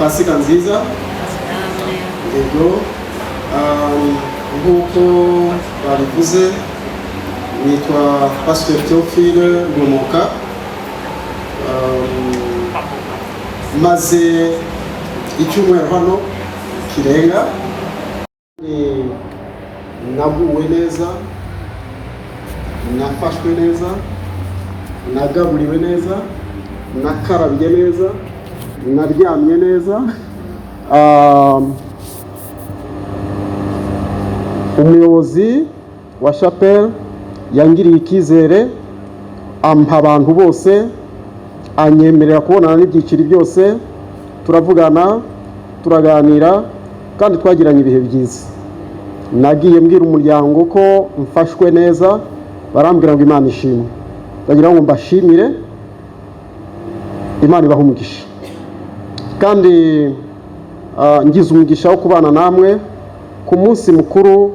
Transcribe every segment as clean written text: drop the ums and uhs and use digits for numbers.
Pasika nziza. Yego. Nk'uko babivuze, nitwa Pasteur Théophile Ngomoka. Maze icyumweru hano kirenga. Ni naguwe neza, nafashwe neza, nagaburiwe neza, nakarabye neza, naryamye neza. Umuyobozi wa chapelle yangiriye icyizere, ampa abantu bose, anyemerera kubonana n'ibyiciro byose, turavugana, turaganira kandi twagiranye ibihe byiza. Nagiye mbwira umuryango ko mfashwe neza, barambwira ngo Imana ishimwe. Ndagira ngo mbashimire, Imana ibahe umugisha. Kandi ngize umugisha wo kubana namwe ku munsi mukuru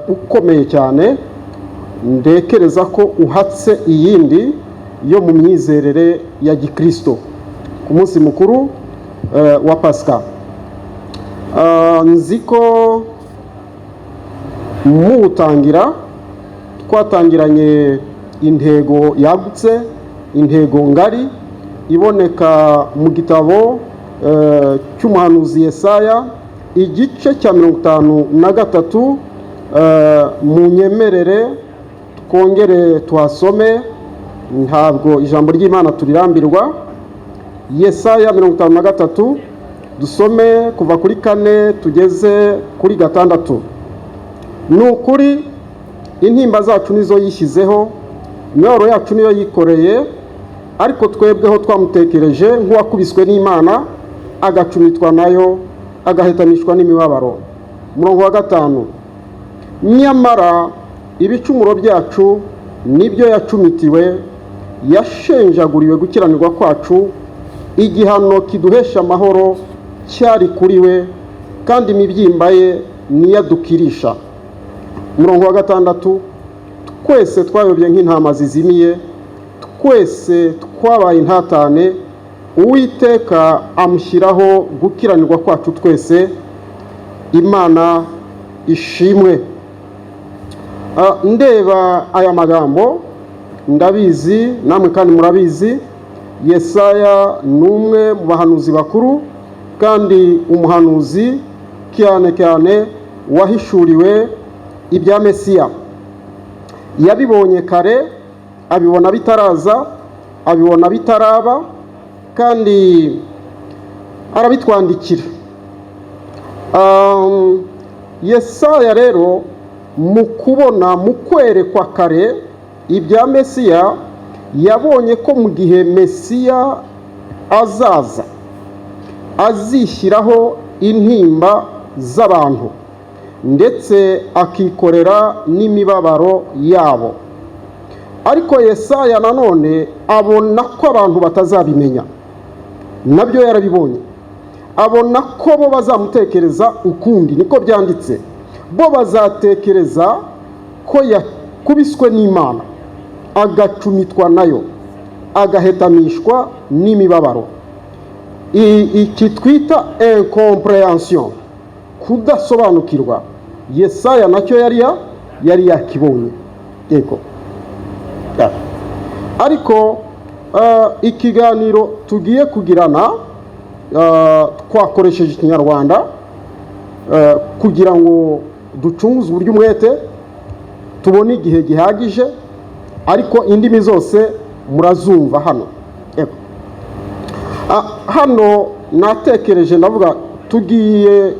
ukomeye cyane, ndekereza ko uhatse iyindi yo mu myizerere ya gikristo, ku munsi mukuru wa Pasika. Nzi ko muwutangira twatangiranye intego yagutse, intego ngari iboneka mu gitabo cy'umuhanuzi Yesaya, igice cya 53. Munyemerere twongere tuhasome, ntabwo ijambo ry'Imana turirambirwa. Yesaya 53, dusome kuva kuri 4 tugeze kuri 6. Ni ukuri intimba zacu nizo yishyizeho, imibabaro yacu niyo yikoreye, ariko twebweho twamutekereje nk'uwakubiswe n'Imana, agacumitwa nayo, agahetamishwa n'imibabaro. Umurongo wa 5: nyamara ibicumuro byacu nibyo yacumitiwe, yashenjaguriwe gukiranirwa kwacu, igihano kiduhesha amahoro cyari kuri we, kandi imibyimba ye niyo adukirisha. Umurongo wa 6: twese twayobye nk'intama zizimiye, twese twabaye intatane, Uwiteka amushyiraho gukiranirwa kwacu twese. Imana ishimwe. Ndeba aya magambo, ndabizi namwe kandi murabizi, Yesaya ni umwe mu bahanuzi bakuru kandi umuhanuzi cyane cyane wahishuriwe ibya Mesiya. Yabibonye kare, abibona bitaraza, abibona bitaraba, kandi arabitwandikira. Yesaya rero, mu kubona, mu kwerekwa kare ibya Mesiya, yabonye ko mu gihe Mesiya azaza azishyiraho intimba z'abantu, ndetse akikorera n'imibabaro yabo. Ariko Yesaya nanone abona ko abantu batazabimenya. Nabyo yarabibonye, abona ko bo bazamutekereza ukundi. Niko byanditse: bo bazatekereza ko yakubiswe n'Imana, agacumitwa nayo, agahetamishwa n'imibabaro. Iki twita incompréhension, kudasobanukirwa, Yesaya nacyo yari yakibonye. Yego. Ariko ikiganiro tugiye kugirana, twakoresheje Ikinyarwanda kugira ngo ducunguze uburyo umwete, tubone igihe gihagije, ariko indimi zose murazumva hano. Yego. Hano natekereje, ndavuga tugiye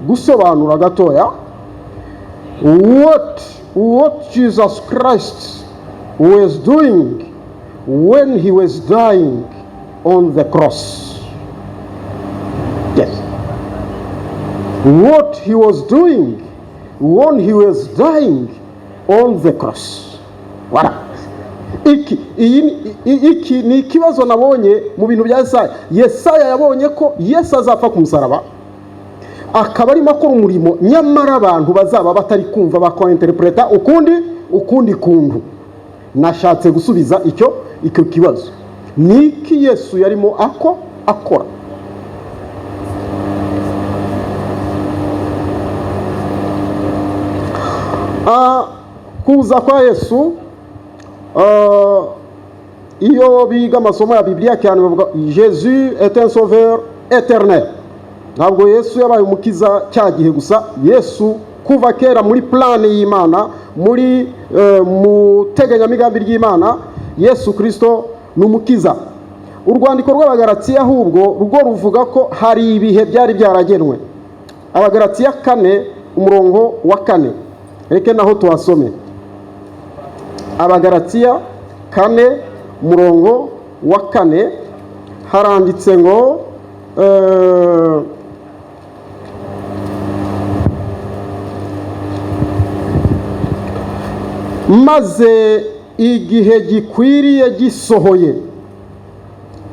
gusobanura gatoya what Jesus Christ was doing when he was dying on the cross. Yes, what he was doing when he was dying on the cross. Voilà. Iki iyi iki ni ikibazo nabonye mu bintu bya Yesaya. Yesaya yabonye ko Yesu azapfa ku musaraba, akaba arimo akora umurimo, nyamara abantu bazaba batari kumva, bakointerpreta ukundi kuntu. Nashatse gusubiza icyo kibazo: ni iki Yesu yarimo akora? Kuza kwa Yesu, iyo biga amasomo ya Bibiliya cyane bavuga: "Jésus est un sauveur éternel." Ntabwo Yesu yabaye umukiza cya gihe gusa. Yesu kuva kera muri plan y'Imana, muri mu teganyamigambi ry'Imana, Yesu Kirisito ni umukiza. Urwandiko rw'Abagaratiya ahubwo rwo ruvuga ko hari ibihe byari byaragenwe. Abagaratiya 4, umurongo wa 4, reke naho tuhasome. Abagaratiya 4, umurongo wa 4, haranditse ngo "Maze igihe gikwiriye gisohoye,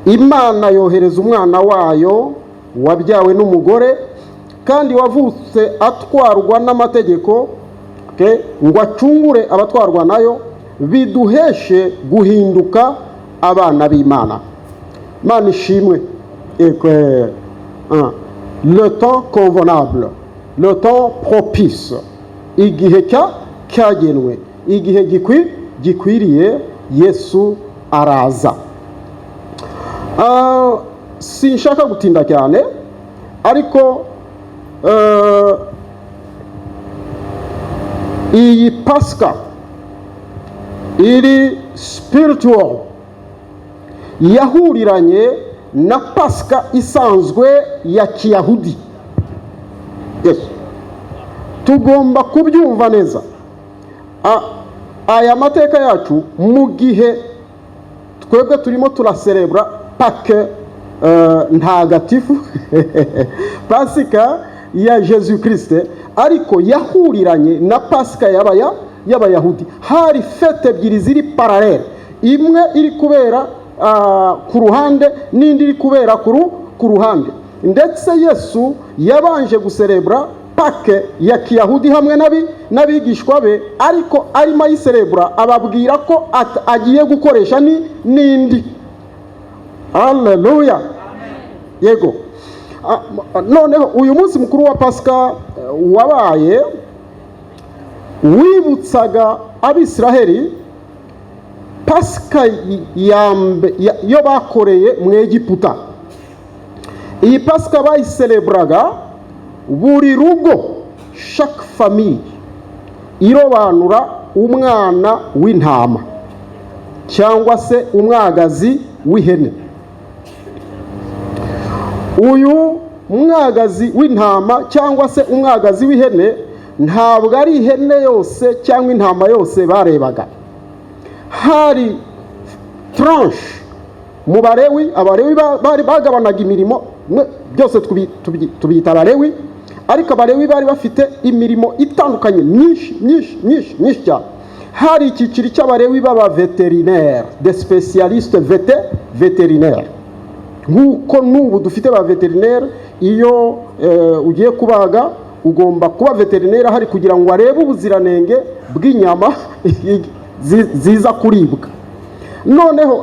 Imana yohereza umwana wayo wabyawe n'umugore kandi wavutse atwarwa n'amategeko, okay, ngo acungure abatwarwa nayo, biduheshe guhinduka abana b'Imana." Imana ishimwe. Ekwe, le temps convenable, le temps propice, igihe cyagenwe, igihe gikwiriye, Yesu araza. Sinshaka gutinda cyane, ariko iyi Pasika iri spiritual yahuriranye na Pasika isanzwe ya Kiyahudi. Yes. Tugomba kubyumva neza. Aya mateka yacu, mu gihe twebwe turimo turaserebura Pâques ntagatifu, Pasika ya Jésus Christ, ariko yahuriranye na Pasika y'Abayahudi. Hari fête ebyiri ziri parallèle, imwe iri kubera ku ruhande n'indi iri kubera ku ruhande. Ndetse Yesu yabanje guserebura Pâques ya Kiyahudi hamwe n'abigishwa be, ariko arimo ayiserebura ababwira ko agiye gukoresha n'indi. Haleluya! Yego. Noneho uyu munsi mukuru wa Pasika wabaye wibutsaga Abisiraheli Pasika yo bakoreye mu Egiputa. Iyi Pasika bayisereburaga buri rugo, chaque famille irobanura umwana w'intama cyangwa se umwagazi w'ihene. Uyu mwagazi w'intama cyangwa se umwagazi w'ihene, ntabwo ari ihene yose cyangwa intama yose barebaga. Hari tranche mu Barewi. Abarewi bari bagabanaga imirimo. Byose tubita Abarewi, ariko Abarewi bari bafite imirimo itandukanye myinshi, myinshi, myinshi, myinshi cyane. Hari icyiciro cy'Abarewi b'aba vétérinaires, des spécialistes vétérinaires, nk'uko n'ubu dufite ba vétérinaire. Iyo ugiye kubaga, ugomba kuba vétérinaire ahari kugira ngo arebe ubuziranenge bw'inyama ziza kuribwa. Noneho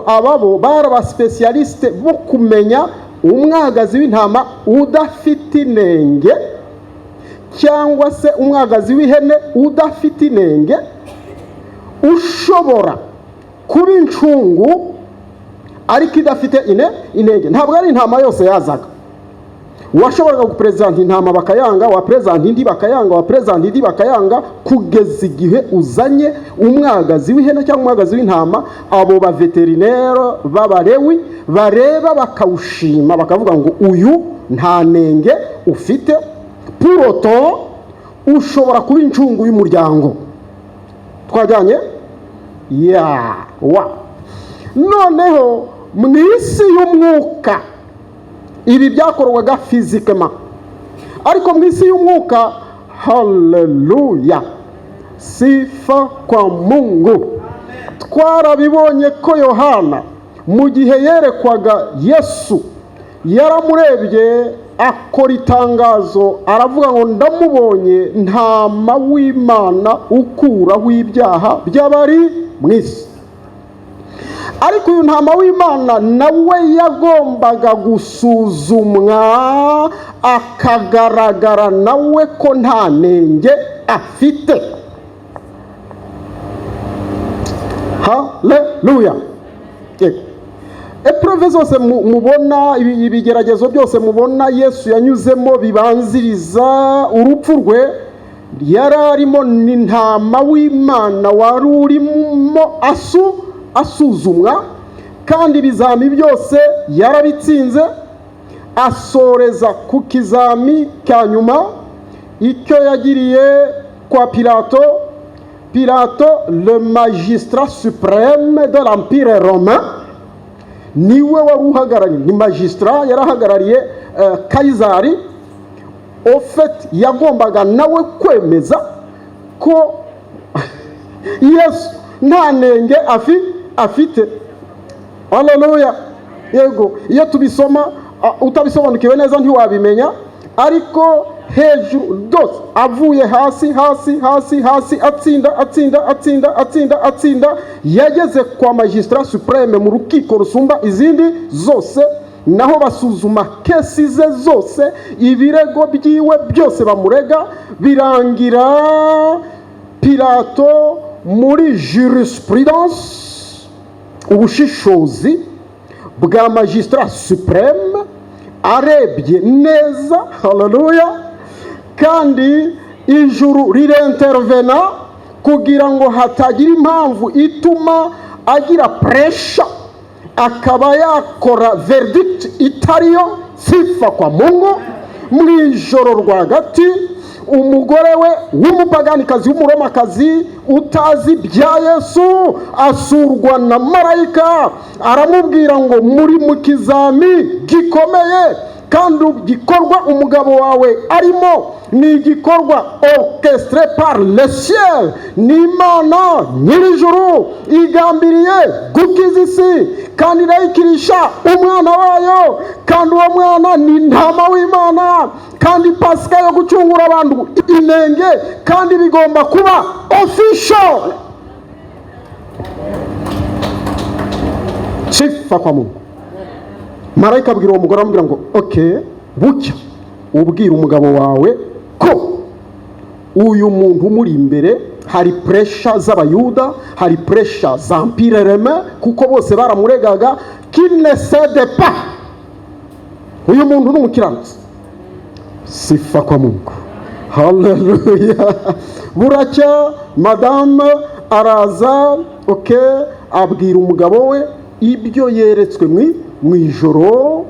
aba bo bari aba spécialistes bo kumenya umwagazi w'intama udafite inenge cyangwa se umwagazi w'ihene udafite inenge, ushobora kuba incungu ariko idafite inenge. Ntabwo ari intama yose yazaga. Washoboraga guperezanta intama bakayanga, waperezanta indi bakayanga, waperezanta indi bakayanga, kugeza igihe uzanye umwagazi w'ihene cyangwa umwagazi w'intama abo ba vétérinaires b'Abarewi bareba bakawushima, bakavuga ngo uyu nta nenge ufite, puroto ushobora kuba incungu y'umuryango. Twajyanye ya wa. Noneho mu isi y'umwuka, ibi byakorwaga physiquement, ariko mu isi y'umwuka, haleluya, sifa kwa Mungu, twarabibonye ko Yohana mu gihe yerekwaga Yesu yaramurebye akora itangazo, aravuga ngo "Ndamubonye, ntama w'Imana ukuraho ibyaha by'abari mu isi." Ariko uyu ntama w'Imana nawe yagombaga gusuzumwa, akagaragara nawe ko nta nenge afite. Haleluya! Yego. Épreuves zose mubona, ibigeragezo byose mubona Yesu yanyuzemo bibanziriza urupfu rwe, yari arimo ni intama w'Imana wari urimo asuzumwa, kandi ibizami byose yarabitsinze, asoreza ku kizami cya nyuma, icyo yagiriye kwa Pilato. Pilato, le magistrat suprême de l'Empire romain, niwe wari uhagarariye, ni magistrat yarahagarariye Kayizari. Au fait, yagombaga nawe kwemeza ko Yesu nta nenge afite. Haleluya! Yego, iyo tubisoma utabisobanukiwe neza ntiwabimenya, ariko hejuru dose avuye hasi hasi hasi hasi, atsinda, atsinda, atsinda, atsinda, atsinda, yageze kwa magistrat suprême, mu rukiko rusumba izindi zose, naho basuzuma case ze zose, ibirego byiwe byose bamurega, birangira Pilato muri jurisprudence, ubushishozi bwa magistrat suprême, arebye neza, haleluya, kandi ijuru ririntervena kugira ngo hatagira impamvu ituma agira pressure akaba yakora verdict itariyo. Sifa kwa Mungu! Mu ijoro rwagati, umugore we w'umupaganikazi, w'umuromakazi utazi ibya Yesu, asurwa na marayika, aramubwira ngo: "Muri mu kizami gikomeye kandi gikorwa umugabo wawe arimo, ni igikorwa orchestré par le ciel, ni Imana nyir'ijuru igambiriye gukiza isi, kandi irayikirisha umwana wayo, kandi uwo mwana ni intama w'Imana, kandi Pasika yo gucungura abantu inenge, kandi bigomba kuba official." Sifa kwa Mungu! Marayika abwira uwo mugore, aramubwira ngo: "Okay, bucya ubwira umugabo wawe ko uyu muntu umuri imbere, hari pressure z'Abayuda, hari pressure za Empire romain, kuko bose baramuregaga, qu'il ne cède pas. Uyu muntu ni umukiranutsi." Sifa kwa Mungu! Haleluya! Buracya madame araza, okay, abwira umugabo we ibyo yeretswe mu ijoro.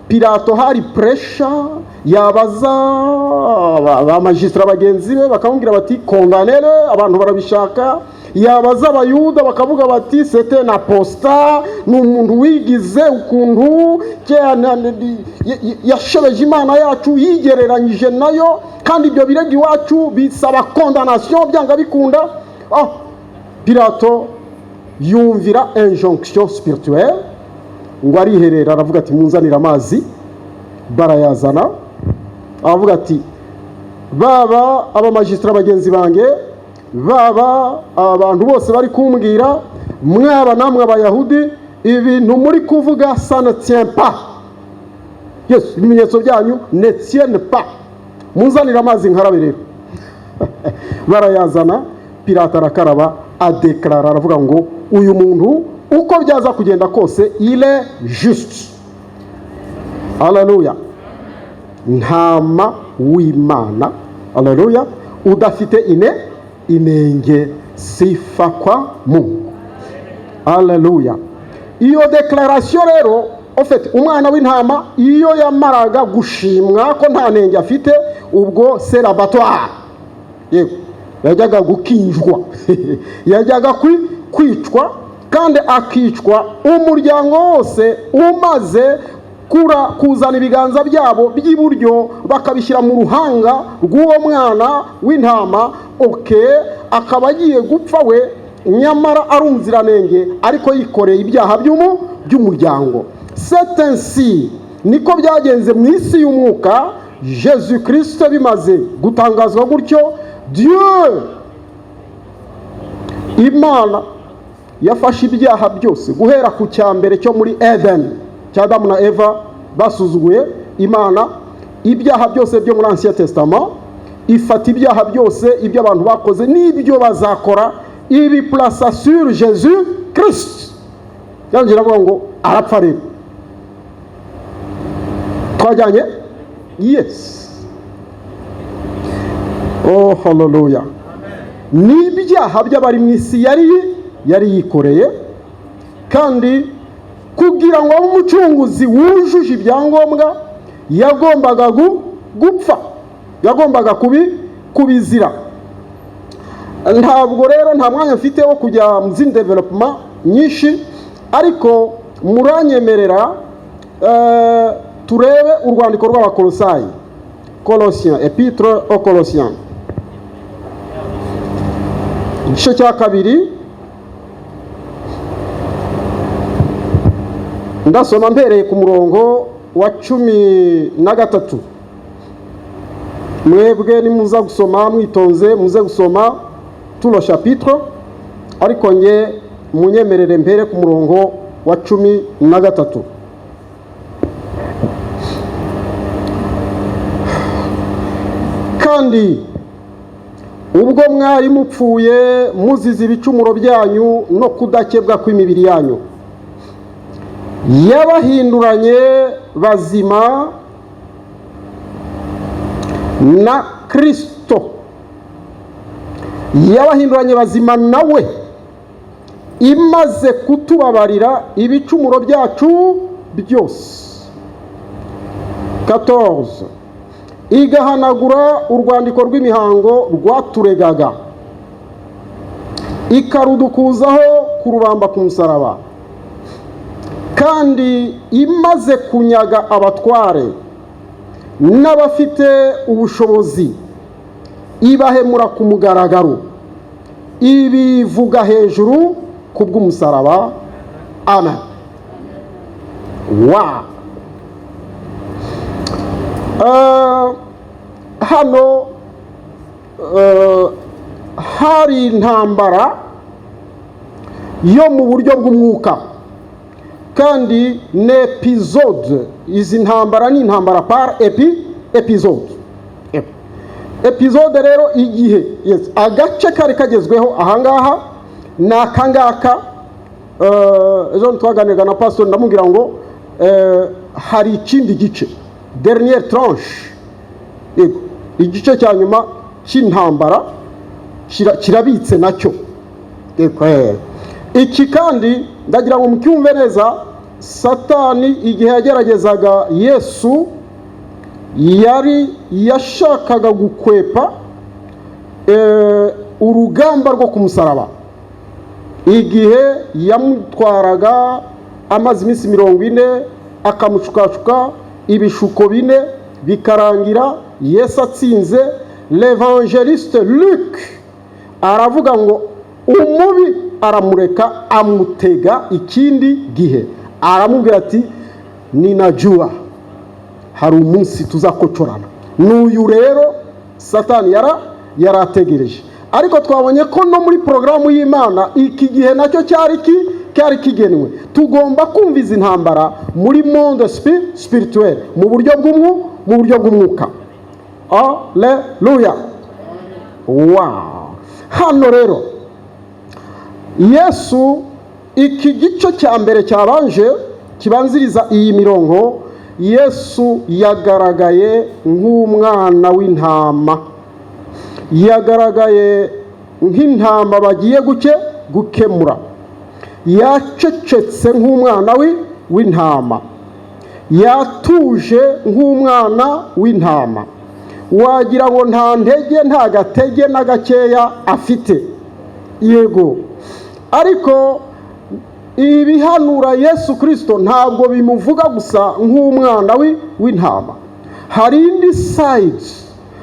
Pilato hari pressure, yabaza ba magistrat bagenzi be, bakamubwira bati: "Condamnez-le, abantu barabishaka." Yabaza Abayuda, bakavuga bati: "C'est un apostat, ni umuntu wigize ukuntu yashebeje Imana yacu, yigereranyije nayo, kandi ibyo birego iwacu bisaba condamnation byanga bikunda." Ah, Pilato yumvira injonction spirituelle, ngo ariherera, aravuga ati: "Munzanire amazi." Barayazana. Aravuga ati: "Baba abamagistrat bagenzi banjye, baba abantu bose bari kumbwira, mwaba namwe Abayahudi, ibintu muri kuvuga, ça ne tient pas. Yes, ibimenyetso byanyu ne tiennent pas. Munzanire amazi nkarabe rero." Barayazana, Pilato arakaraba, adeklarara, aravuga ngo: "Uyu muntu uko byaza kugenda kose, il est juste." Haleluya! Ntama w'Imana, haleluya, udafite inenge. Sifa kwa Mungu! Haleluya! Iyo déclaration rero, au fait, umwana w'intama iyo yamaraga gushimwa ko nta nenge afite, ubwo c'est l'abattoir. Yego, yajyaga gukinjwa, yajyaga kwicwa, kandi akicwa umuryango wose umaze kuzana ibiganza byabo by'iburyo, bakabishyira mu ruhanga rw'uwo mwana w'intama. Okay, akaba agiye gupfa we, nyamara ari umuziranenge, ariko yikoreye ibyaha by'umuryango. C'est ainsi, niko byagenze mu isi y'umwuka. Jésus Christ bimaze gutangazwa gutyo, Dieu, Imana yafashe ibyaha byose guhera ku cya mbere cyo muri Eden, cya Adamu na Eva basuzuguye Imana, ibyaha byose byo muri Ancien Testament, ifata ibyaha byose, ibyo abantu bakoze n'ibyo bazakora, Ibiplasa sur Jésus Christ. Yangira avuga ngo arapfa. Rero twajyanye. Yes, oh haleluya! Ni ibyaha by'abari mu isi yari yikoreye, kandi kugira ngo abe umucunguzi wujuje ibyangombwa yagombaga gupfa, yagombaga kubizira. Ntabwo rero, nta mwanya mfite wo kujya mu zindi développement nyinshi, ariko muranyemerera turebe urwandiko rw'Abakolosayi, Colossiens, Épître aux Colossiens, igice cya 2. Ndasoma mpereye ku murongo wa 13. Mwebwe nimuza gusoma mwitonze, muze gusoma tout le chapitre, ariko nge munyemerere mpere ku murongo wa 13. Kandi ubwo mwari mupfuye muzize ibicumuro byanyu no kudakebwa kw'imibiri yanyu, yabahinduranye bazima na Kristo, yabahinduranye bazima nawe, imaze kutubabarira ibicumuro byacu byose. 14. Igahanagura urwandiko rw'imihango rwaturegaga, ikarudukuzaho kurubamba ku musaraba. Kandi imaze kunyaga abatware n'abafite ubushobozi, ibahemura ku mugaragaro, ibivuga hejuru ku bw'umusaraba. Amen. Wa hano hari intambara yo mu buryo bw'umwuka, kandi ni épisode. Izi ntambara ni intambara par épisode. Épisode rero, igihe, yes, agace kari kagezweho ahangaha ni akangaka. Ejo twaganiraga na pastor, ndamubwira ngo hari ikindi gice, dernière tranche. Yego, igice cya nyuma cy'intambara kirabitse nacyo. Yego. Iki kandi ndagira ngo mucyumve neza. Satani igihe yageragezaga Yesu, yari yashakaga gukwepa urugamba rwo ku musaraba. Igihe yamutwaraga amaze iminsi 40, akamushukashuka ibishuko bine, bikarangira Yesu atsinze, l'évangéliste Luc aravuga ngo umubi aramureka, amutega ikindi gihe, aramubwira ati: "Ninajua hari umunsi tuzakocorana." N'uyu rero Satani yarategereje. Ariko twabonye ko no muri porogaramu y'Imana iki gihe nacyo cyari kigenwe. Tugomba kumva izi ntambara muri monde spirituel, mu buryo bw'umwuka. Aleluya! Wow! Hano rero Yesu, iki gice cya mbere cyabanje kibanziriza iyi mirongo, Yesu yagaragaye nk'umwana w'intama, yagaragaye nk'intama bagiye gukemura. Yacecetse nk'umwana w'intama, yatuje nk'umwana w'intama, wagira ngo nta ntege, nta gatege na gakeya afite. Yego, ariko ibihanura Yesu Kirisito ntabwo bimuvuga gusa nk'umwana w'intama. Hari indi side,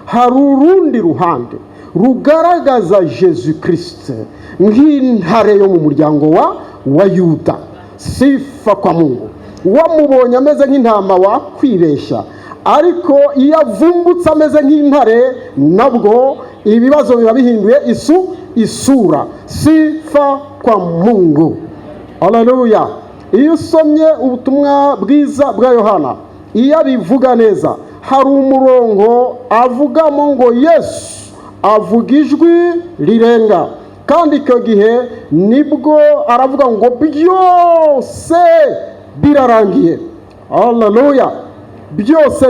hari urundi ruhande rugaragaza Jesu Kirisito nk'intare yo mu muryango wa Yuda. Sifa kwa Mungu! Wamubonye ameze nk'intama wakwibeshya, ariko iyo avumbutse ameze nk'intare, nabwo ibibazo biba bihinduye isura. Sifa kwa Mungu! Haleluya! Iyo usomye ubutumwa bwiza bwa Yohana, iyo abivuga neza, hari umurongo avugamo ngo Yesu avuga ijwi rirenga, kandi ngo avuga Kandi icyo gihe nibwo aravuga ngo byose birarangiye. Haleluya! Byose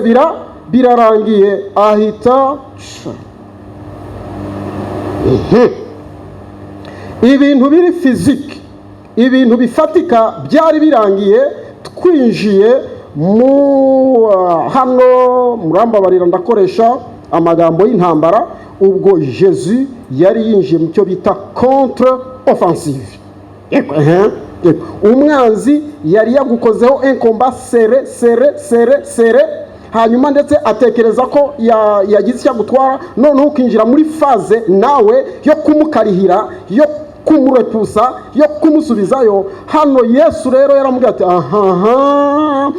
birarangiye, ahita ibintu biri physique, ibintu bifatika byari birangiye. Twinjiye mu hano, murambabarira ndakoresha amagambo y'intambara, ubwo Jésus yari yinjiye mu cyo bita contre offensive. Yego. Umwanzi yari yagukozeho un combat serré, serré, serré, serré, hanyuma ndetse atekereza ko yagize icyo agutwara, noneho ukinjira muri phase nawe yo kumukarihira, yo kumurepusa, yo kumusubizayo. Hano Yesu rero yaramubwiye ati: "Ahaha,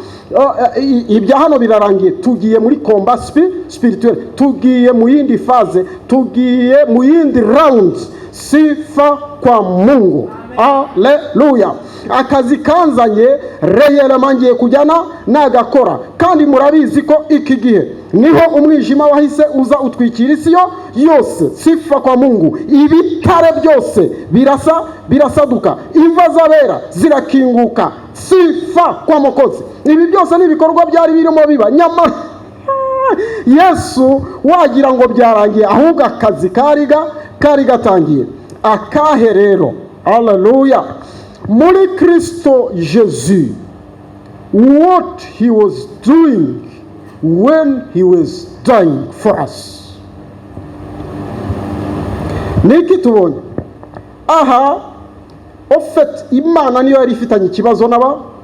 ibya hano birarangiye, tugiye muri combat spirituel, tugiye mu yindi phase, tugiye mu yindi round." Sifa kwa Mungu! Aleluya! Akazi kanzanye réellement ngiye kujyana nagakora. Kandi murabizi ko iki gihe niho umwijima wahise uza utwikira isi yo yose. Sifa kwa Mungu! Ibitare byose birasa, birasaduka, imva z'abera zirakinguka. Sifa kwa Mokozi! Ibi byose ni ibikorwa byari birimo biba, nyamara Yesu wagira ngo byarangiye, ahubwo akazi kari gatangiye. Akahe rero? Haleluya! Muri Kristo Jesus, what he was doing when he was dying for us, niki tubonye aha? Au fait, Imana niyo yari ifitanye ikibazo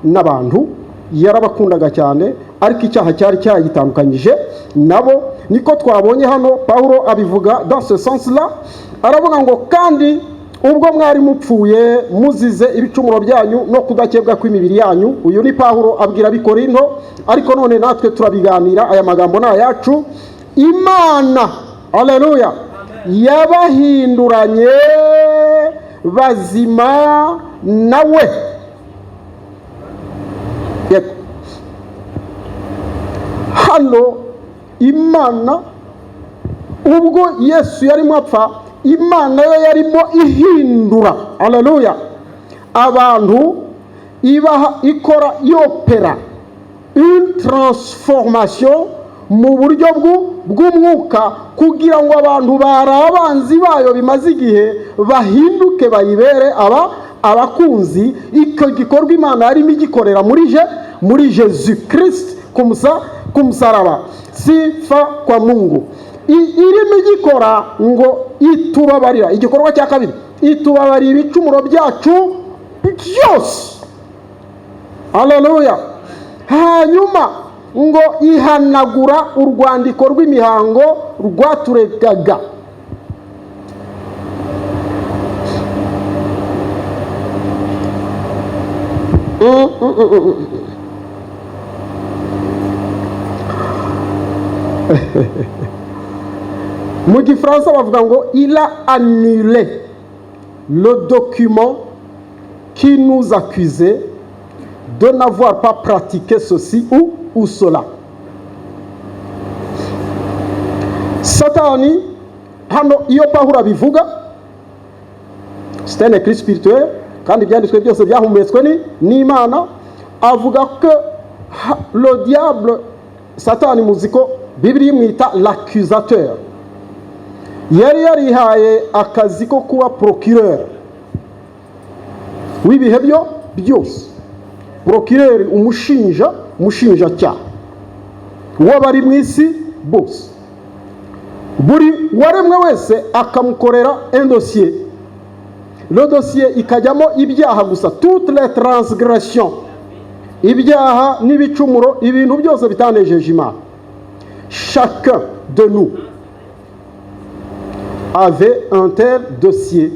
n'abantu, yarabakundaga cyane, ariko icyaha cyari cyayitandukanyije nabo. Niko twabonye hano Pawulo abivuga dans ce sens là aravuga ngo: "Kandi ubwo mwari mupfuye muzize ibicumuro byanyu no kudakebwa kw'imibiri yanyu." Uyu ni Pawulo abwira Abikorinto, ariko none natwe turabiganira, aya magambo ni ayacu. Imana, aleluya, yabahinduranye bazima nawe. Yego, hano Imana, ubwo Yesu yarimo apfa, Imana yo yarimo ihindura, aleluya, abantu, ibaha, ikora, yopera une transformation mu buryo bw'umwuka kugira ngo abantu bari abanzi bayo bimaze igihe bahinduke, bayibere aba abakunzi. Icyo gikorwa Imana yarimo igikorera muri Jésus Christ ku musaraba. Sifa kwa Mungu! Irimo igikora ngo itubabarira. Igikorwa cya kabiri, itubabarira ibicumuro byacu byose. Haleluya! Hanyuma ngo ihanagura urwandiko rw'imihango rwaturegaga. Mu gifaransa bavuga ngo: "Il a annulé le document qui nous accusait de n'avoir pas pratiqué ceci ou cela." Satani hano, iyo Pawulo abivuga, c'est un écrit spirituel, kandi ibyanditswe byose byahumetswe ni n'Imana, avuga ko le diable, Satani, muzi ko Bibiliya imwita l'accusateur, yari yarihaye akazi ko kuba procureur w'ibihe byo byose, procureur, umushinja, umushinjacyaha w'abari mu isi bose. Buri waremwe wese akamukorera un dossier, le dossier ikajyamo ibyaha gusa, toutes les transgressions, ibyaha n'ibicumuro, ibintu byose bitanejeje Imana. Chacun de nous avait un tel dossier,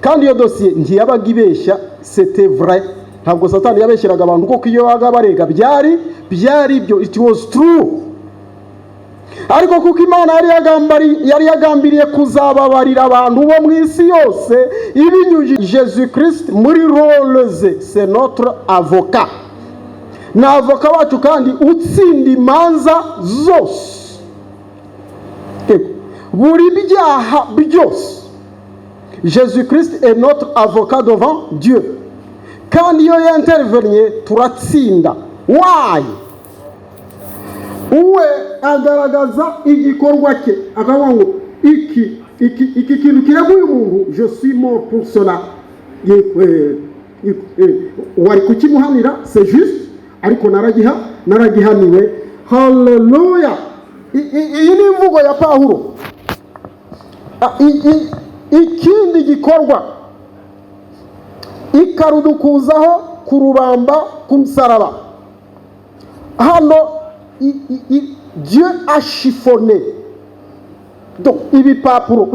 kandi iyo dossier ntiyabaga ibeshya, c'était vrai. Ntabwo Satani yabeshyeraga abantu, kuko iyo babaga barega byari byo, it was true. Ariko kuko Imana yari yagambiriye kuzababarira abantu bo mu isi yose ibinyujije Jésus Christ muri rôle ze, c'est notre avocat, ni avocat wacu kandi utsinda imanza zose. Yego. Buri byaha byose Jésus Christ est notre avocat devant Dieu. Kandi iyo y'intervenye turatsinda. Why? Uwe agaragaza igikorwa cye, akavuga ngo iki kintu kirega uyu muntu, je suis mort pour cela. Wari kukimuhanira, c'est juste, ariko naragihaniwe. Haleluya! Iyi ni imvugo ya Pawulo. Ikindi gikorwa, ikarudukuzaho kurubamba ku musaraba. Hano Dieu a chiffonné donc ibipapuro.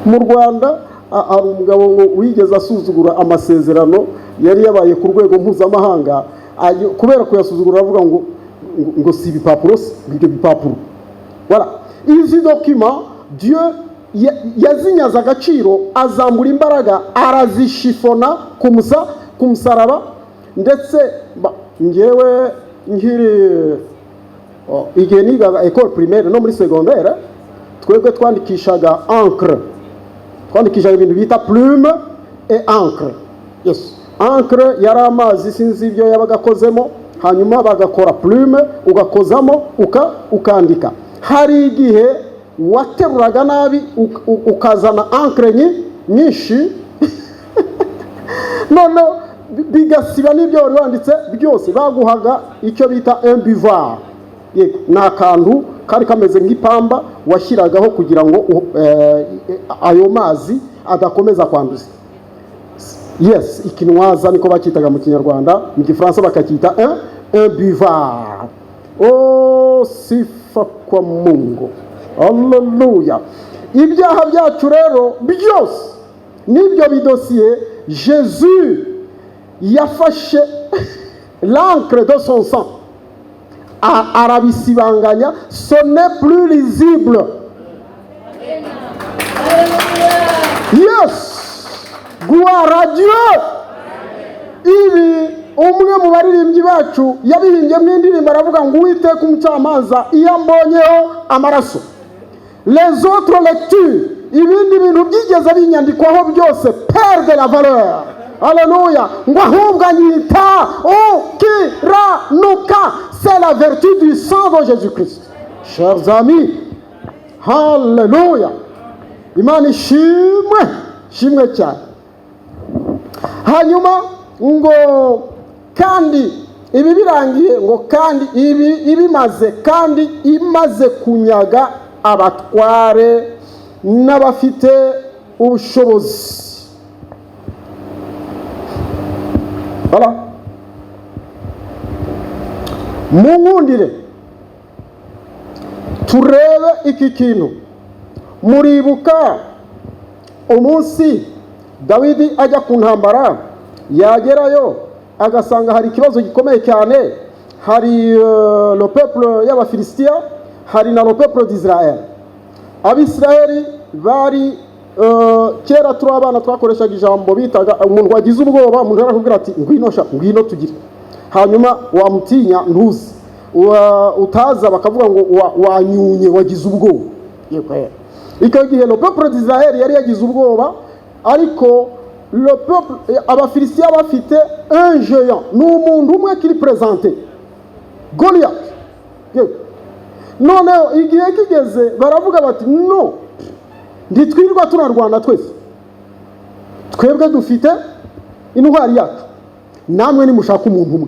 Mu Rwanda hari umugabo ngo wigeze asuzugura amasezerano yari yabaye ku rwego mpuzamahanga. Kubera kuyasuzugura aravuga ngo si ibipapuro se, ibyo bipapuro. Voilà, izi documents Dieu yazinyaze agaciro, azambura imbaraga, arazishifona ku musaraba. Ndetse njyewe nkiri, igihe nigaga école primaire no muri secondaire, twebwe twandikishaga encre, twandikishaga ibintu bita plume et encre. Yes, encre yari amazi, sinzi ibyo yabaga akozemo, hanyuma bagakora plume, ugakozamo ukandika. Hari igihe wateruraga nabi, ukazana encre nyinshi, noneho bigasiba n'ibyo wari wanditse byose. Baguhaga icyo bita un buvard. Yego, ni akantu kari kameze nk'ipamba washyiragaho kugira ngo ayo mazi adakomeza kwanduza. Yes, ikinwaza niko bacyitaga mu Kinyarwanda, mu Gifaransa bakacyita un buvard. Oh, sifa kwa Mungu! Haleluya! Ibyaha byacu rero byose n'ibyo bidosiye, Jésus yafashe l'encre de son sang, arabisibanganya, ce n'est plus lisible. Yes, gloire à Dieu! Ibi umwe mu baririmbyi bacu yabihimbye indirimbo, aravuga ngo "Uwiteka umucamanza iyo ambonyeho amaraso, les autres lectures, ibindi bintu byigeze binyandikwaho byose, perd de la valeur." Haleluya! Ngo ahubwo anyita ukiranuka. C'est la vertu du sang de Jésus Christ, chers amis. Haleluya! Imana ishimwe, ishimwe cyane. Hanyuma ngo kandi ibi birangiye, ngo kandi ibi ibimaze, kandi imaze kunyaga abatware n'abafite ubushobozi. Voilà. Munkundire turebe iki kintu. Muribuka umunsi Dawidi ajya ku ntambara, yagerayo agasanga hari ikibazo gikomeye cyane, hari le peuple y'Abafilisitiya, hari na le peuple d'Israël. Abisirayeli bari, kera turi abana twakoreshaga ijambo bitaga umuntu wagize ubwoba, umuntu yarakubwira ati "Ngwino sha, ngwino tugire." Hanyuma wamutinya ntuzi, utaza bakavuga ngo wanyunye, wagize ubwoba. Yego, icyo gihe le peuple d'Israël yari yagize ubwoba, ariko le peuple Abafilisitiya bafite un géant, ni umuntu umwe kiri présenté, Goliath. Yego. Noneho igihe kigeze baravuga bati "No, ntitwirirwa tunarwana twese, twebwe dufite intwari yacu, namwe nimushaka umuntu umwe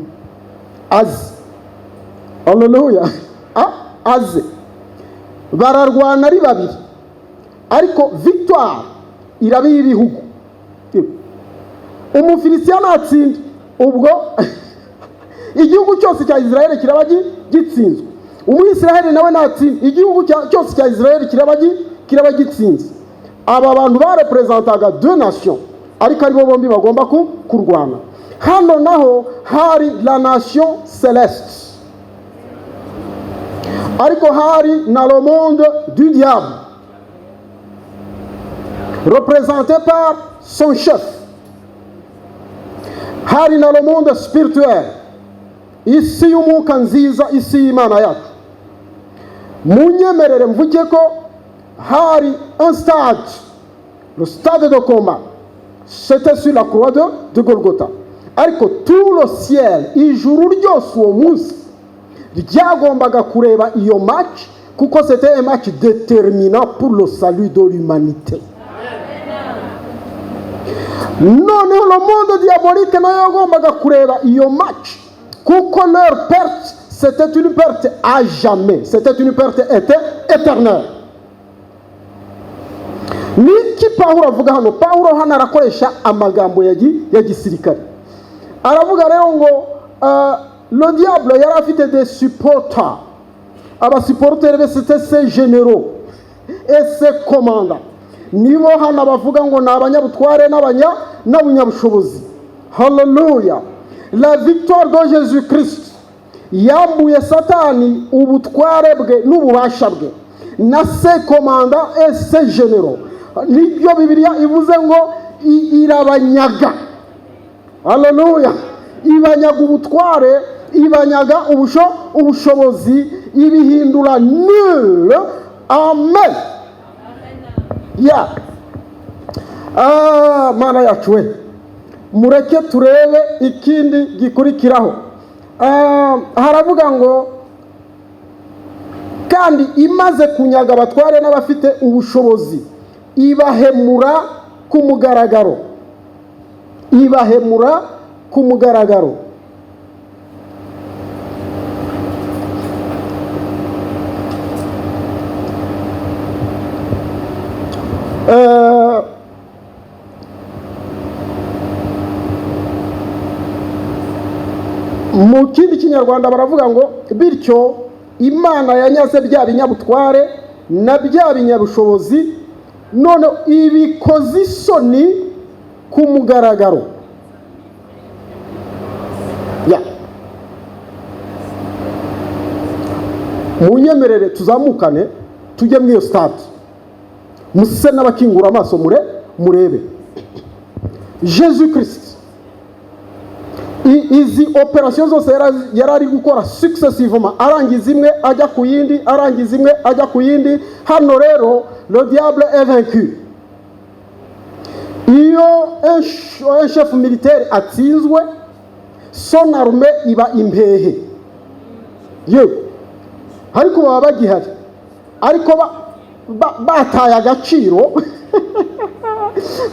aze." Haleluya! Aze bararwana ari babiri, ariko victoire iraba iy'ibihugu. Umufilisitiya natsinda, ubwo igihugu cyose cya Israel kiraba gitsinzwe. Umwisiraheli nawe natsinda, igihugu cyose cya Israel kiraba gitsinze. Aba bantu barepresentaga deux nations, ariko aribo bombi bagomba kurwana. Hano naho hari la nation céleste, ariko hari na le monde du diable représenté par son chef, hari na le monde spirituel, isi y'umwuka nziza, isi y'Imana yacu. Munyemerere mvuge ko Hari un stade, le stade de combat, c'était sur la croix de Golgotha. Ariko tout le ciel, ijuru ryose uwo munsi ryagombaga kureba iyo match, kuko c'était un match déterminant pour le salut de l'humanité. Noneho le monde diabolique nayo yagombaga kureba iyo match, kuko leur perte, c'était une perte à jamais, c'était une perte éternelle. Niki Pawulo avuga hano? Pawulo hano arakoresha amagambo ya gisirikare. Aravuga rero ngo le diable yari afite des supporters. Abasupporters be, c'était ses généraux et ses commandants. Nibo hano bavuga ngo ni abanyabutware n'abanyabushobozi. Haleluya! La victoire de Jésus Christ yambuye Satani ubutware bwe n'ububasha bwe na ses commandants et ses généraux. Nibyo Bibiliya ivuze ngo irabanyaga. Haleluya! Ibanyaga ubutware, ibanyaga ubushobozi, ibihindura nul. Amen. Ya Mana yacu we, mureke turebe ikindi gikurikiraho. Haravuga ngo kandi imaze kunyaga abatware n'abafite ubushobozi, ibahemura ku mugaragaro, ibahemura ku mugaragaro. Mu kindi Kinyarwanda baravuga ngo bityo Imana yanyaze bya binyabutware na bya binyabushobozi, none ibikoze isoni ku mugaragaro. Ya, munyemerere tuzamukane tujye muri iyo stade, muse n'abakingura amaso murebe Jésus Christ. Izi opérations zose yari ari gukora successivement, arangiza imwe ajya ku yindi, arangiza imwe ajya ku yindi. Hano rero le diable est vaincu. Iyo un chef militaire atsinzwe, son armée iba impehe. Yego, ariko baba bagihari, ariko bataye agaciro,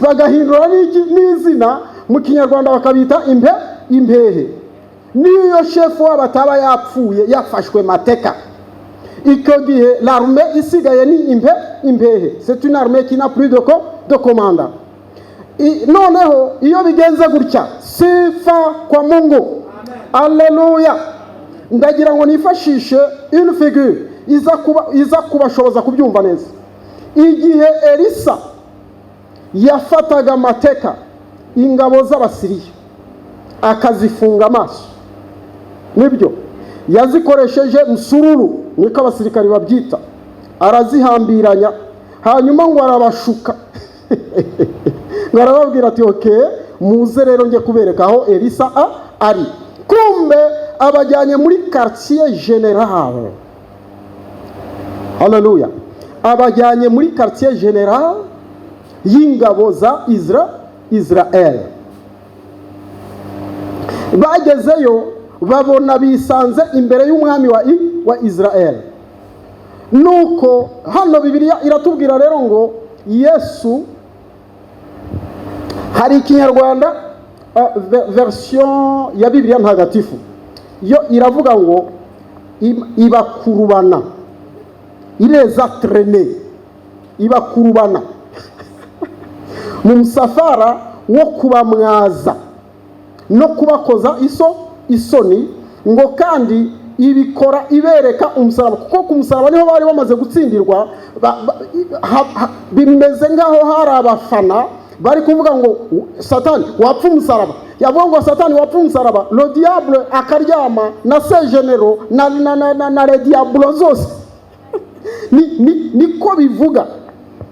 bagahindura n'izina mu Kinyarwanda, bakabita impehe. Niyo shefu wabo ataba yapfuye, yafashwe mateka, icyo gihe l'armée isigaye ni impehe. C'est une armée qui n'a plus de commandant. Noneho iyo bigenze gutya, sifa kwa Mungu, aleluya! Ndagira ngo nifashishe une figure iza kubashoboza kubyumva neza. Igihe Elisa yafataga amateka ingabo z'Abasiriya, akazifunga amaso, nibyo yazikoresheje msururu, niko abasirikari babyita, arazihambiranya, hanyuma ngo arabashuka, ngo arababwira ati: "Okay, muze rero njye kubereka aho Elisa ari." Kumbe abajyanye muri quartier général. Haleluya! Abajyanye muri quartier général y'ingabo za Israel. Bagezeyo babona bisanze imbere y'umwami wa Israel. Nuko hano Bibiliya iratubwira rero ngo Yesu, hari Ikinyarwanda, version ya Bibiliya Ntagatifu yo iravuga ngo ibakurubana, il les a traînés, ibakurubana mu musafara wo kubamwaza no kubakoza isoni, ngo kandi ibikora ibereka umusaraba, kuko ku musaraba niho bari bamaze gutsindirwa. Bimeze nk'aho hari abafana bari kuvuga ngo: "Satani wapfa umusaraba." Yavuga ngo: "Satani wapfa umusaraba," le diable akaryama na ses généraux na le diable zose. Niko bivuga,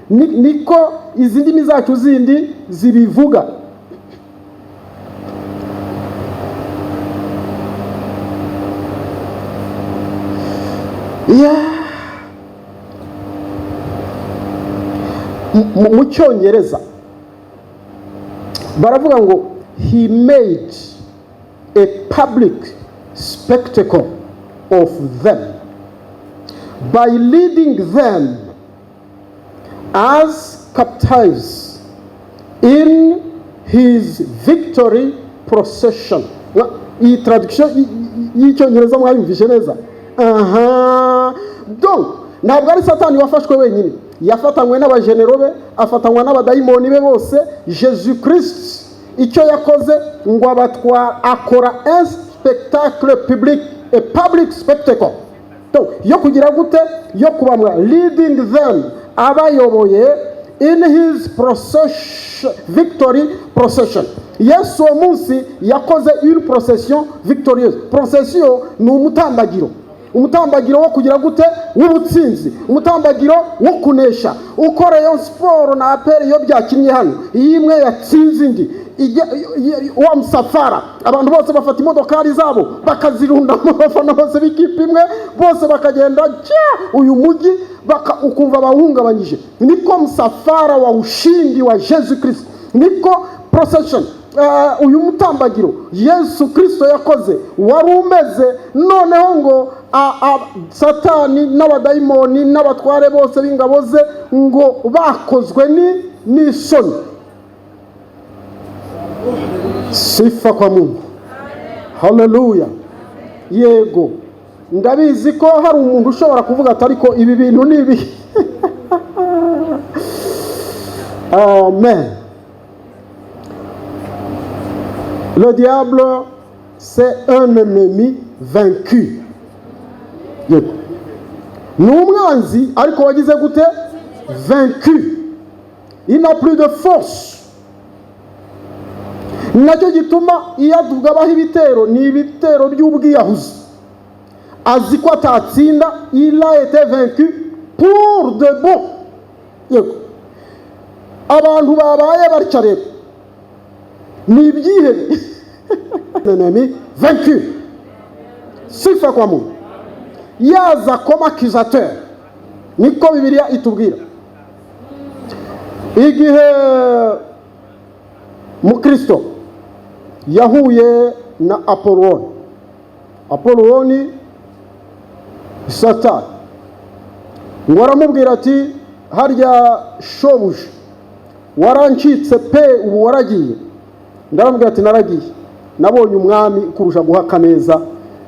niko izi ndimi zacu zindi zibivuga. Yeah. Mu Cyongereza baravuga ngo "He made a public spectacle of them by leading them as captives in his victory procession." Iyi traduction y'Icyongereza mwayumvishe neza? Aha, donc ntabwo ari Satani wafashwe wenyine, yafatanywe n'abajenero be, afatanywa n'abadayimoni be bose. Jésus Christ icyo yakoze ngo abatwara, akora un spectacle public, a public spectacle. Donc, yo kugira gute? Yo kubamwa, leading them, abayoboye, in his procession, victory procession. Yesu uwo munsi yakoze une procession victorieuse. Procession ni umutambagiro, umutambagiro wo kugira gute? W'ubutsinzi, umutambagiro wo kunesha. Uko Rayon Sport na APR iyo byakinnye hano, iyo imwe yatsinze indi, wa musafara, abantu bose bafata imodokari zabo bakazirundamo, abafana bose b'ikipe imwe bose bakagenda cya uyu mujyi ukumva bawuhungabanyije. Niko msafara wa ushindi wa Jésus Christ, niko procession, uyu mutambagiro Yesu Kristo yakoze wari umeze. Noneho ngo Satani n'abadayimoni n'abatware bose b'ingabo ze ngo bakozwe ni n'isoni. Sifa kwa Mungu, haleluya! Yego, ndabizi ko hari umuntu ushobora kuvuga ati: "Ariko ibi bintu ni ibi?" Amen. Le diable, c'est un ennemi vaincu. Yego, ni umwanzi ariko wagize gute? Vaincu. Il n'a plus de force. Nacyo gituma iyo atugabaho ibitero, ni ibitero by'ubwiyahuzi, azi ko atatsinda. Il a été vaincu pour de bon. Yego, abantu babaye batya rero ni ibyihebe, ennemi vaincu. Sifa kwa Mungu. Yaza comme accusateur, niko Bibiliya itubwira. Igihe Mukristo yahuye na Apoloni, Apoloni Satani ngo aramubwira ati: "Harya shobuja warancitse pe, ubu waragiye?" Ndaramubwira ati: "Naragiye, nabonye umwami kurusha guhaka neza,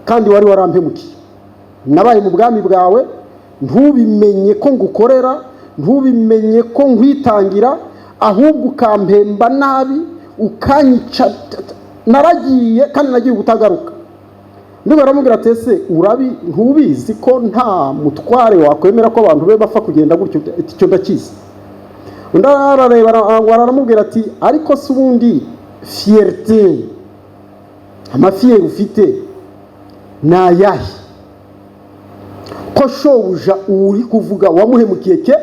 kandi wari warampemukiye. Nabaye mu bwami bwawe ntubimenye ko ngukorera, ntubimenye ko nkwitangira, ahubwo ukampemba nabi, ukanyica. Naragiye kandi nagiye ubutagaruka." Undi baramubwira ati: "Ese urabi ntubizi ko nta mutware wakwemera ko abantu be bapfa kugenda gutyo?" Ati: "Icyo ndakizi." Undi arareba, aramubwira ati: "Ariko se ubundi fierté, amafierté ufite ni ayahe, ko shobuja uri kuvuga wamuhemukiye ke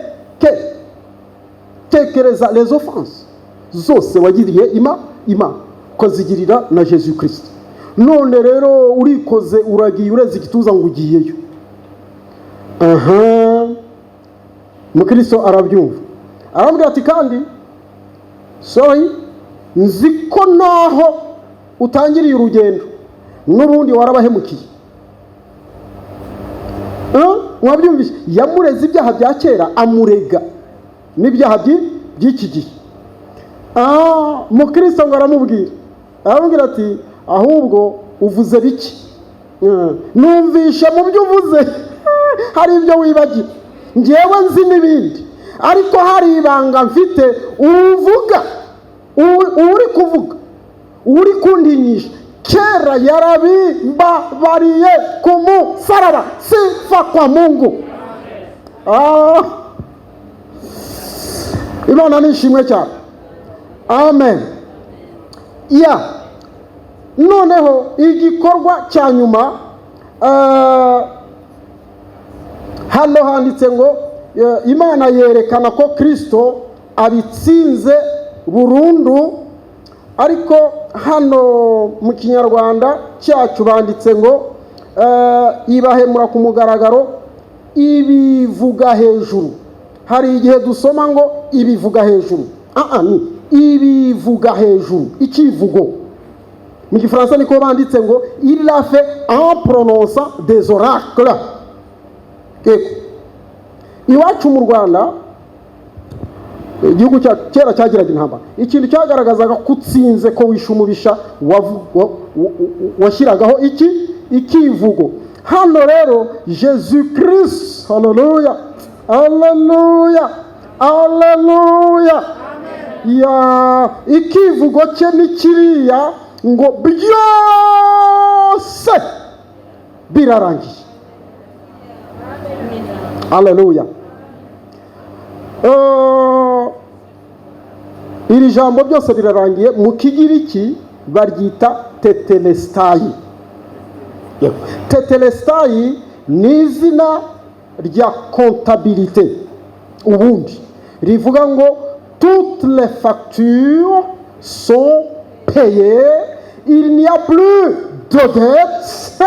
Tekereza les offenses zose wagiriye ima ukazigirira na Jésus Christ. None rero urikoze, uragiye, ureze igituza ngo ugiyeyo." Aha Mukristo arabyumva, arambwira ati: "Kandi sorry, nzi ko naho utangiriye urugendo n'ubundi warabahemukiye." Mwabyumvise? Yamureze ibyaha bya kera, amurega n'ibyaha by'iki gihe. Mukristo ngo aramubwira, aramubwira ati: "Ahubwo uvuze bike. Numvishe mu byo uvuze hari ibyo wibagiwe. Ngewe nzi n'ibindi, ariko hari ibanga mfite. Uvuga, uri kuvuga, uri kuntinyisha, kera yarabimbabariye ku musaraba." Sifa kwa Mungu. Imana ni ishimwe cyane. Amen. Ya, noneho igikorwa cya nyuma, hano handitse ngo Imana yerekana ko Kirisito abitsinze burundu, ariko hano mu Kinyarwanda cyacu banditse ngo ibahemura ku mugaragaro, ibivuga hejuru. Hari igihe dusoma ngo ibivuga hejuru. Ah, ni ibivuga hejuru, ikivugo. Mu Gifaransa niko banditse ngo "il l'a fait en prononçant des oracles". Yego, iwacu mu Rwanda, igihugu cya kera cyagiraga intambara, ikintu cyagaragazaga ko utsinze, ko wishe umubisha, washyiragaho iki? Ikivugo. Hano rero Jésus Christ, haleluya, haleluya, haleluya, ya ikivugo cye ni kiriya ngo "byose birarangiye". Haleluya. Iri jambo "byose birarangiye" mu Kigiriki baryita tetelestai. Yego. Tetelestai ni izina rya comptabilité ubundi, rivuga ngo toutes les factures sont payées, il n'y a plus de dettes.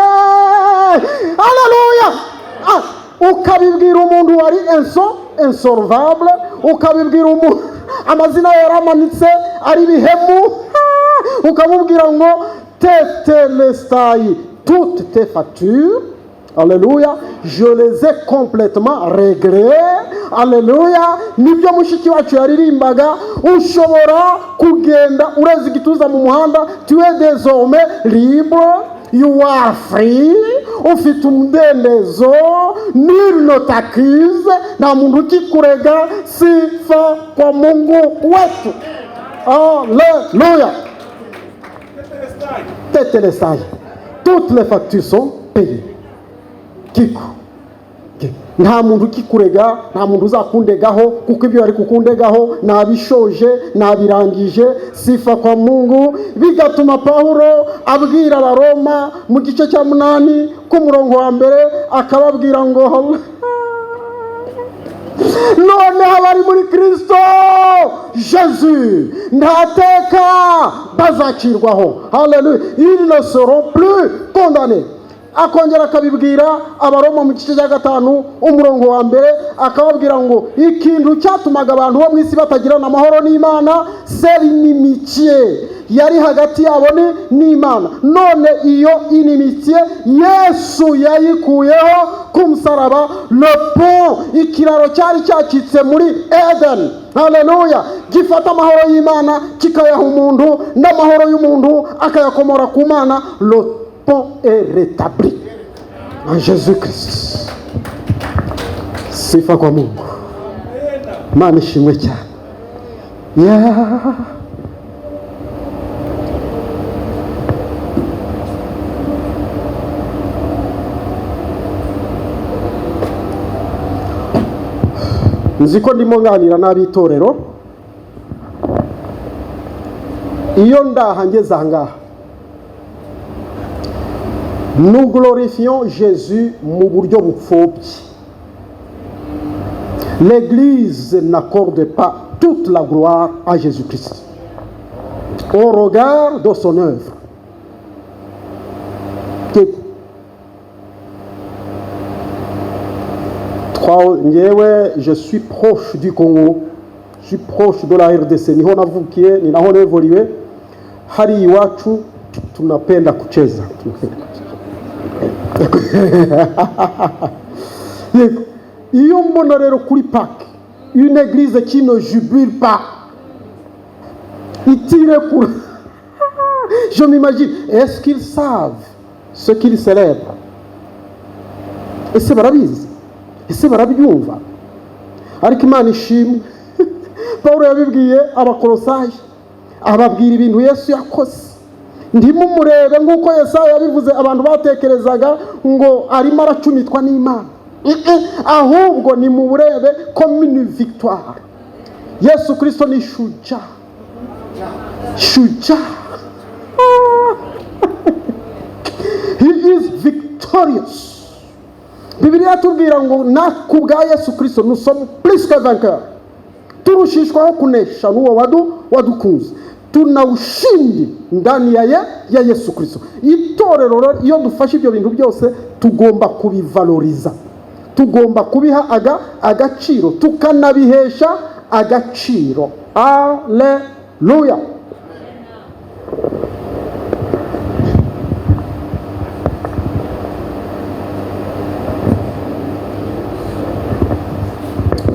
Haleluya! Ah, ukabibwira umuntu wari insolvable, ukabibwira umuntu amazina ye yaramanitse ari bihemu, ukamubwira ngo tetelestai, toutes tes factures, alléluia, je les ai complètement réglées. Alléluia. Nibyo mushiki wacu yaririmbaga. Ushobora kugenda ureza igituza mu muhanda, tu es désormais libre, you are free, ufite umudendezo, nul ne t'accuse, nta muntu ukikurega. Sifa kwa Mungu wetu. Alléluia. Tetelestai, toutes les factures sont payées. Kiko nta muntu ukikurega, nta muntu uzakundegaho, kuko ibyo bari kukundegaho nabishoje, nabirangije. Sifa kwa Mungu. Bigatuma Pawulo abwira Abaroma mu gice cya 8 k'umurongo wa mbere, akababwira ngo noneho abari muri Kirisito Jésus nta teka bazacirwaho. Haleluya, ils ne seront plus condamnés. Akongera akabibwira Abaroma mu gice cya 5 umurongo wa mbere, akababwira ngo ikintu cyatumaga abantu bo mu isi batagirana amahoro n'Imana, c'est l'inimitié yari hagati yabo n'Imana, none iyo inimitié Yesu yayikuyeho ku musaraba. Le pont, ikiraro cyari cyacitse muri Eden, haleluya, gifata amahoro y'Imana kikayaha umuntu, n'amahoro y'umuntu akayakomora ku Mana, le pont est rétabli en Jésus Christ. Sifa kwa Mungu. Imana ishimwe cyane. Yeah. Nzi ko ndimo nganira n'ab'itorero. Iyo ndaha ngeze aha ngaha, nous glorifions Jésus mu buryo bupfobye. L'église n'accorde pas toute la gloire à Jésus-Christ au regard de son œuvre. Ngewe je suis proche du Congo, je suis proche de la RDC, niho navukiye, ni naho nevuriwe. Hari iwacu tunapenda kucheza, tunapenda kucheza. Yego. Iyo mbona rero kuri Pâques une église qui ne jubile pas, itirekura, je m'imagine, est-ce qu'ils savent ce qu'ils célèbrent? Ese barabizi? Ese barabyumva? Ariko Imana ishimwe, Paul yabibwiye Abakorosayi, ababwira ibintu Yesu yakoze. Ntimumurebe nk'uko Yesaya yabivuze, abantu batekerezaga ngo arimo aracumitwa n'Imana. Ahubwo nimurebe comme une victoire. Yesu Kirisito ni shujaa, shujaa. He is victorious. Bibiliya tubwira ngo natwe ubwa Yesu Kirisito nous sommes plus que vainqueurs, turushishwaho kunesha n'uwo wadukunze. Tuna ushindi ndani ya Yesu Kirisito. Itorero rero, iyo dufashe ibyo bintu byose, tugomba kubivaloriza. Tugomba kubiha agaciro, tukanabihesha agaciro. Aleluya.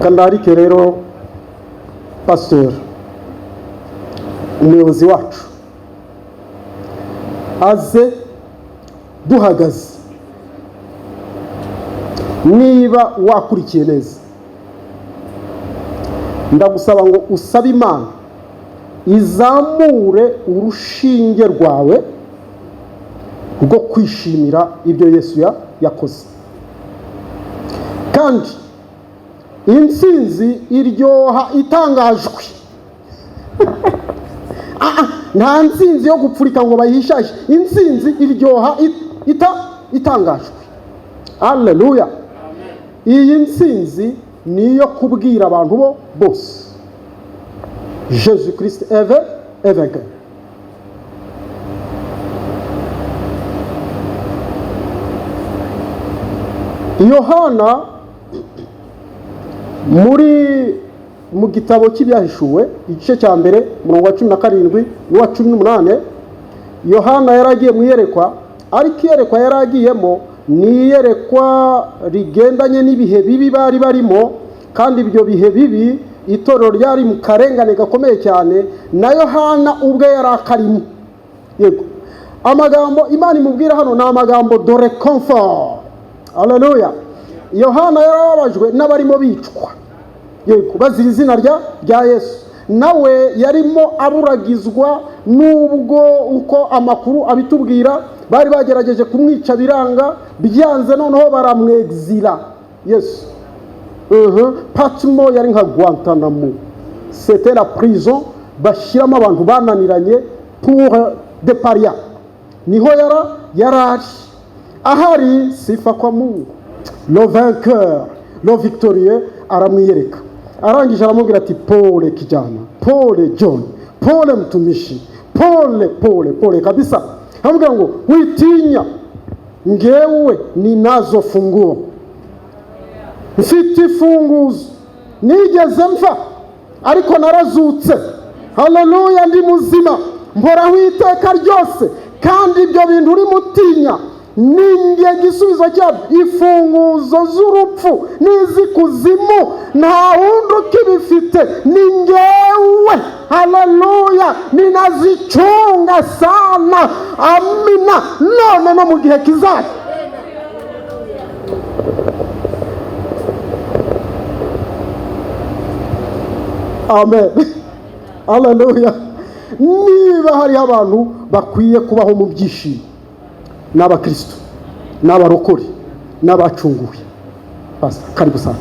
Kandarike rero pasteur, umuyobozi wacu, aze duhagaze. Niba wakurikiye neza, ndagusaba ngo usabe Imana izamure urushinge rwawe rwo kwishimira ibyo Yesu yakoze. Kandi intsinzi iryoha itangajwe. Nta ntsinzi yo gupfurika ngo bayishashe. Intsinzi iryoha itangajwe. Haleluya. Iyi ntsinzi ni iyo kubwira abantu bo bose: Jésus Christ est vainqueur. Yohana mu gitabo cy'Ibyahishuwe, igice cya 1, umurongo wa 17 n'uwa 18, Yohana yaragiye mu iyerekwa, ariko iyerekwa yaragiyemo ni iyerekwa rigendanye n'ibihe bibi bari barimo, kandi ibyo bihe bibi itorero ryari mu karengane gakomeye cyane, na Yohana ubwe yari akarimo. Yego, amagambo Imana imubwira hano ni amagambo de réconfort. Haleluya. Yohana yarababajwe n'abarimo bicwa, yego, bazira izina rya Yesu. Nawe yarimo aburagizwa, nubwo uko amakuru abitubwira bari bagerageje kumwica biranga, byanze noneho baramwegzira Yesu. Patmo yari nka Guantanamo, c'était la prison bashyiramo abantu bananiranye pour des parias. Niho yarari ahari. Sifa kwa Mungu, le vainqueur, le victorieux aramwiyereka. Arangije aramubwira ati: "Pole kijana, pole John, pole mtumishi, pole pole pole kabisa." Aramubwira ngo: "Witinya, ngewe ninazo funguo, mfite ifunguzo, nigeze mfa ariko narazutse. Haleluya, ndi muzima, mporaho iteka ryose, kandi ibyo bintu urimo utinya ninjye gisubizo cyabyo. Ifunguzo z'urupfu n'iz'ikuzimu nta wundi ukibifite, ni ngewe. Haleluya, ninazichunga sana. Amina, none no mu gihe kizaza." Amen, haleluya. Niba hariho abantu bakwiye kubaho mu byishimo, ni abakristo, ni abarokore, n'abacunguwe. Pastor, karibu sana.